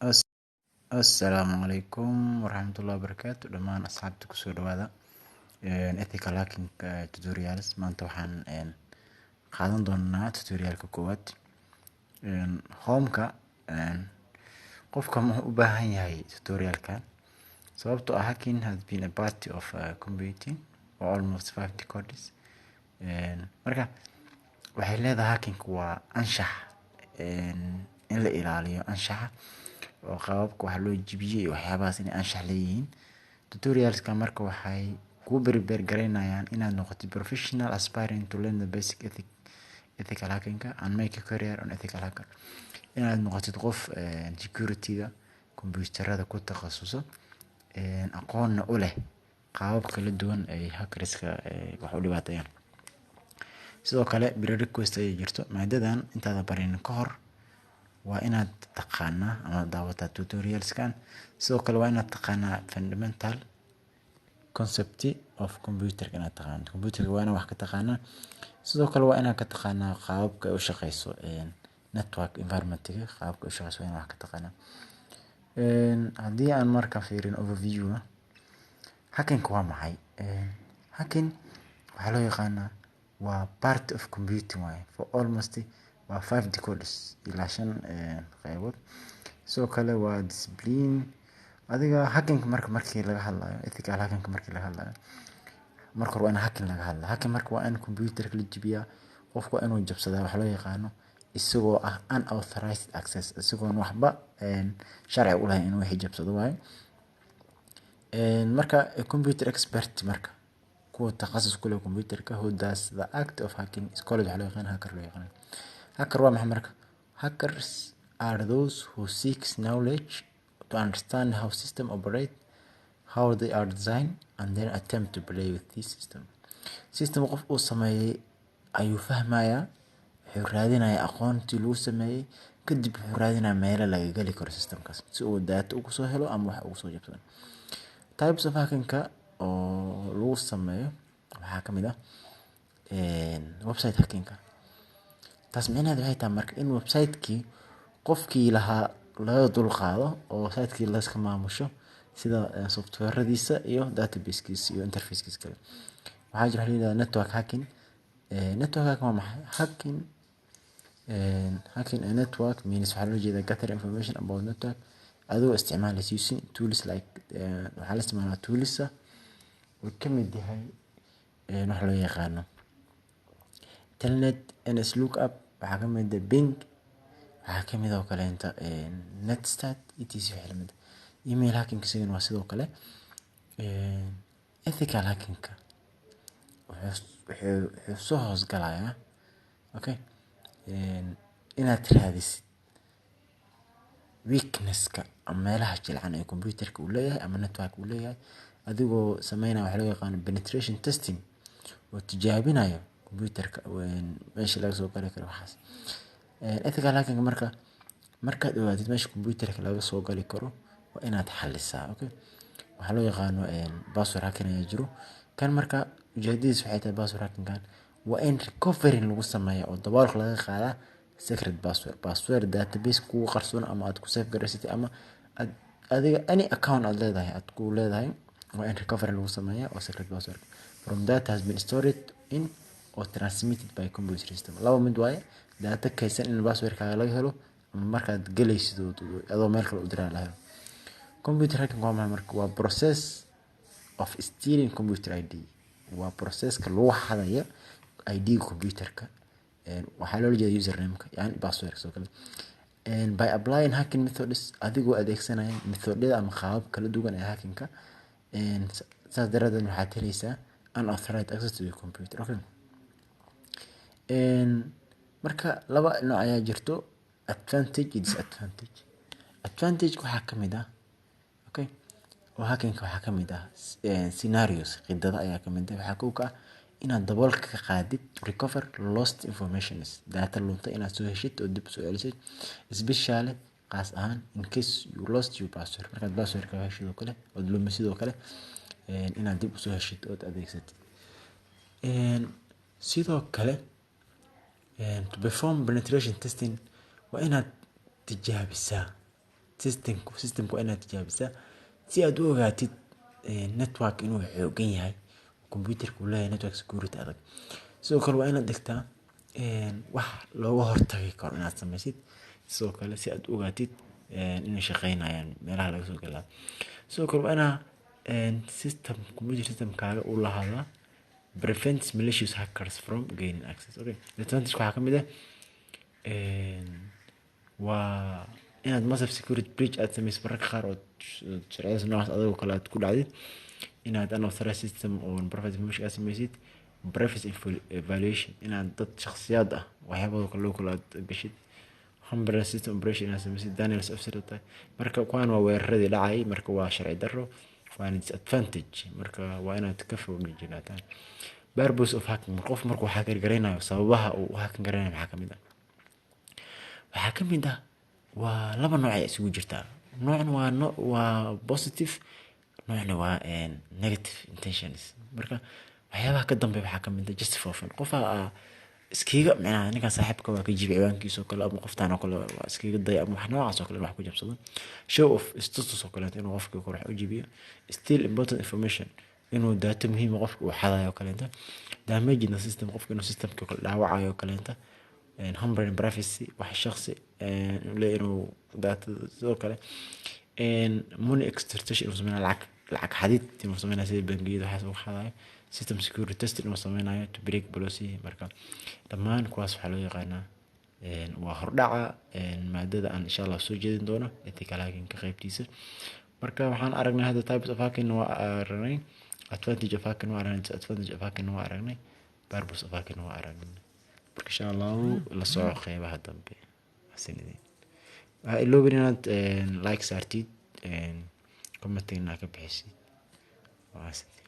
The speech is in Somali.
Assalaamu calaykum waraxmatullahi wabarakaatu. Dhammaan asxaabta, kusoo dhawaada ethical hacking tutorials. Maanta waxaan qaadan doonaa tutorialka koowaad. Homeka qofka muxuu u baahan yahay tutorialkan? Sababtoo ah hacking has been a part of computing for almost 5 decades. Marka waxay leedahay, hacking waa anshax, in la ilaaliyo anshaxa oo qaababka wax loo jibiyey iyo waxyaabahaas inay anshax leeyihiin. Tutorialska marka waxay kuu prepare gareynayaan inaad noqotid professional aspiring to learn the basic ethical hacking and make a career on ethical hacker, inaad noqotid qof security-ga kombiyuutarada ku takhasuso, aqoonna u leh qaabab kala duwan ay hackerska wax u dhibaateeyaan. Sidoo kale prerequisite ayay jirto: maadadan intaadan barin ka hor waa inaad taqaanaa ama daawataa tutorialskan. Sidoo kale waa inaad taqaanaa fundamental concept of computer, inaad taqaano computerka waa inaad wax ka taqaanaa. Sidoo kale waa inaad ka taqaanaa qaababka ay u shaqeyso network environment-ga, qaababka ay u shaqeyso waa inaad wax ka taqaanaa. Haddii aan marka fiirin overview, hacking waa maxay? Hacking waxaa loo yaqaanaa waa part of computing waaye for almost waa 5 decades, ilaa shan qeybood. Sidoo kale waa discipline. Adiga hacking marka markii laga hadlayo, ethical hacking markii laga hadlayo, marka hore waa in hacking laga hadlaa. Hacking marka waa in computerka la jibiyaa, qofku waa inuu jabsadaa wax loo yaqaano isagoo ah unauthorized access, isagoon waxba sharci u lahayn inuu wixii jabsado waaye. Marka computer expert, marka kuwa takhasus ku leh computerka, who does the act of hacking is called, waxaa loo yaqaan hacker loo yaqaan. Hacker waa maxay marka? Hackers are those who seek knowledge to understand how systems operate, how they are designed, and then attempt to play with this system. System qof uu sameeyey ayuu fahmayaa, wuxuu raadinayaa aqoontii lagu sameeyey, kadib wuxuu raadinayaa meelo laga geli karo systemkaas si uu data ugu soo helo ama wax ugu soo jabsado. Types of hacking-ka oo lagu sameeyo waxaa ka mid ah website hacking-ka. Taas micnaheedu waxay tahay marka in website-kii qofkii lahaa laga dul qaado oo website-kii la iska maamusho, sida software-radiisa iyo database-kiisa iyo interface-kiisa kale. Waxaa jira waxa la yiraahdo network hacking. Network hacking waa maxay? Hacking a network means, waxaa loola jeedaa, gather information about network adigoo isticmaalaysa using tools like, waxaa la isticmaalaa tools uu ka mid yahay waxa loo yaqaano telnet, nslookup, waxaa ka mid ah ping, waxaa ka mid ah oo kaleenta netstat, etc, wixii lamid ah. Email hacking isagana waa sidoo kale. Ethical hacking-ka wuxuu soo hoos galayaa, okay, inaad raadisid weakness-ka ama meelaha jilcan ee computer-ka uu leeyahay ama network uu leeyahay, adigoo sameynaya waxa loo yaqaano penetration testing oo tijaabinayo computer-ka meesha laga soo gali karo waxaas. Ethical hacking marka markaad ogaatid meesha computer-ka laga soo gali karo, waa inaad xallisaa. Okay, waxaa loo yaqaano password hacking ayaa jiro. Kan marka ujeedadiisa waxay tahay, password hacking-kan waa in recovery lagu sameeyo oo daboolka laga qaadaa secret password, password database kugu qarsoon ama aad ku save garaysatay ama aad adiga any account aad leedahay, aad ku leedahay, waa in recovery lagu sameeyaa oo secret password from data has been stored in or transmitted by computer system. Laba mid waaye: data kaydsan in passwordkaaga laga helo ama markaad galaysid adoo meel kale u diraa la helo. Computer hacking waa maxay marka? Waa process of stealing computer ID, waa processka lagu xadayo ID computerka. Waxaa loola jeeda username-ka, yani password sidoo kale, by applying hacking methods, adigoo adeegsanaya methodyada ama qaabab kala duwan ee hacking-ka. Saas daraadeed waxaad helaysaa unauthorized access to your computer. Okay, marka laba nooc ayaa jirto, advantage iyo disadvantage. Advantage waxaa kamid ah, okay, oo hacking waxaa kamid ah scenarios, khidado ayaa kamid ah. Waxaa kow ka ah inaad daboolka ka qaadid, recover lost information, data luntay inaad soo heshid oo dib soo celisid, especially, qaas ahaan, in case you lost your password, markaad passwordka heshid oo kale ood lumisid oo kale, inaad dib usoo heshid ood adeegsatid. Sidoo kale to perform penetration testing, waa inaad tijaabisaa. Systemka waa inaad tijaabisaa si aad u ogaatid network inuu xoogan yahay, computerka uu leeyahay network security adag. Sidoo kale waa inaad dhigtaa wax looga hortagi karo inaad sameysid, sidoo kale si aad u ogaatid inay shaqeynayaan meelaha laga soo galaa. Sidoo kale waa inaa system computer systemkaaga uu lahaadaa prevents malicious hackers from gaining access. Okay, advantage waxaa kamid ah waa inaad massive security breach aad sameysid mararka qaar oo sharciyadaas noocaas adagoo kale aad ku dhacdid, inaad unauthorized system oo private information aad sameysid, privacy violation, inaad dad shakhsiyaad ah waxyaabahooda kale loo kale aad gashid, hamper system operation inaad sameysid, denial of service tahay. Marka kuwaan waa weeraradii dhacay. Marka waa sharci darro, waana disadvantage. Marka waa inaad ka fogjigaataan. Purpose of hacking: qof markuu hacker gareynayo, sababaha uu u hacking gareynayo maxaa kamid ah? Waxaa kamid ah, waa laba nooc ay isugu jirtaa: noocna waa no waa positive, noocna waa negative intentions. Marka waxyaabaha ka dambeeya waxaa kamid ah just for fun. Qof aa iskiga micnaha ninkan saaxiibka waa ka jibi ciwaankiisa oo kale, ama qoftaan oo kale waa iskaga daya, ama wax noocaas oo kale wax ku jabsado. Show off, status oo kaleeto, inuu qofka kore wax u jibiyo. Steal important information, inuu data muhiim ah qofka uu xadayo oo kaleeto. Damage the system, qofka inuu systemka kale dhaawacayo oo kaleeto. Hampering privacy, wax shaqsi leeyahay inuu data. Sidoo kale money extortion inuu sameynayo, lacag xadid inuu sameynayo, sida bangiyada waxaas uu xadayo. System security testing inuu sameynayo to break policy. Marka dhammaan kuwaas waxaa loo yaqaanaa waa hordhaca maadada aan insha Allah soo jeedin doono, ethical hacking ka qaybtiisa. Marka waxaan aragnay hadda types of hacking waa aragnay, advantage of hacking waa aragnay, disadvantage of hacking waa aragnay, purpose of hacking waa aragnay. Marka insha Allahu la soco qeybaha dambe. Mahadsanidin. Waxaa iloobin inaad like saartid, commentina ka bixisid. Waa mahadsantihiin.